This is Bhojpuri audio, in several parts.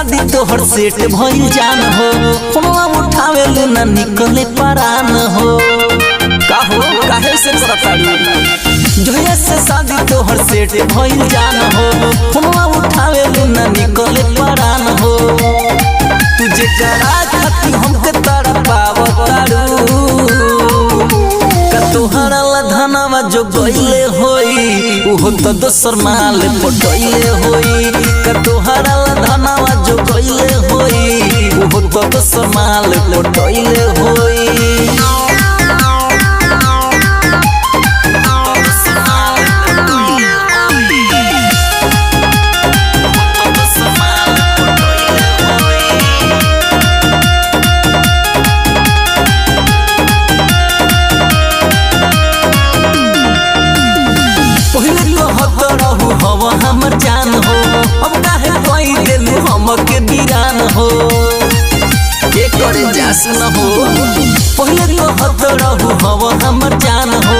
शादी तोहर सेट भइल जान हो, फोनवा उठावे ले ना निकले परान हो। का हो काहे से करताड़ू? जहिया से शादी तोहर सेट भइल जान हो, फोनवा उठावे ले ना निकले परान हो। तुझे करा खाती हमके तड़पावताड़ू, का तोहरा ला धनवा जो गइले होई उहो त दोसर माल पटइले होई। का तोहरा ला धनवा जो गइले होई उहो त दोसर माल पटइले होई। पहले कहत रहू हवा हमर जान हो, अब काहे कही देलू हमके वीरान हो। के करे जास न हो। पहले कहत रहू हवा हमर जान हो,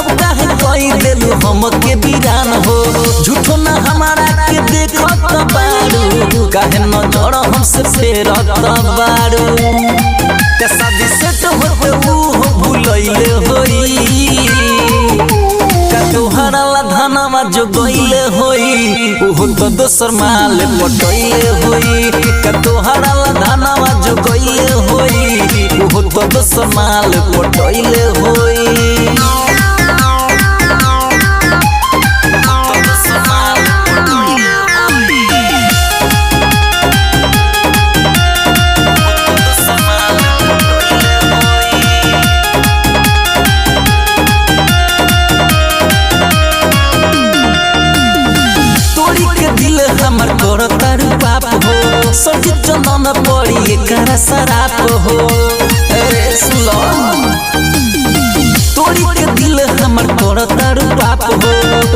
अब काहे कही देलू हमके वीरान हो। झूठो ना हमारा के देखत बारू, काहे नजर हमसे फेरत बारू। ते शादी सेट होते ऊ हो भुलैले होई, का तोहरा ला धनवा जो गइले होई उहो त दोसर माल पटइले होई। का तोहरा ला धनवा जो गइले होई उहो त दोसर माल पटइले होई। तोरी के दिल हमर कर तारू पाप हो, सजी चंदन पड़ी एकरा शराप हो। ए सुन, तोरी के दिल हमर कर तारू पाप हो,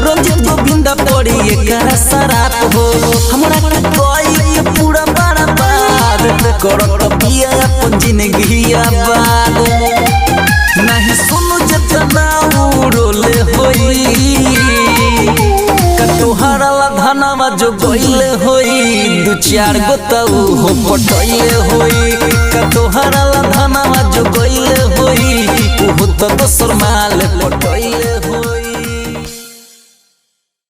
रंजित गोविंद पड़ी एकरा शराप हो। हमरा के कोई के पूरा बर्बाद करत पिया अपन जिंदगी आबाद। नहीं सुनु जतना रोले होई, का तोहरा ला धनवा जो गइले होई दू चार गो त उहो पटइले होई। का तोहरा ला धनवा जो गइले होई उहो त दोसर माल पटइले होई।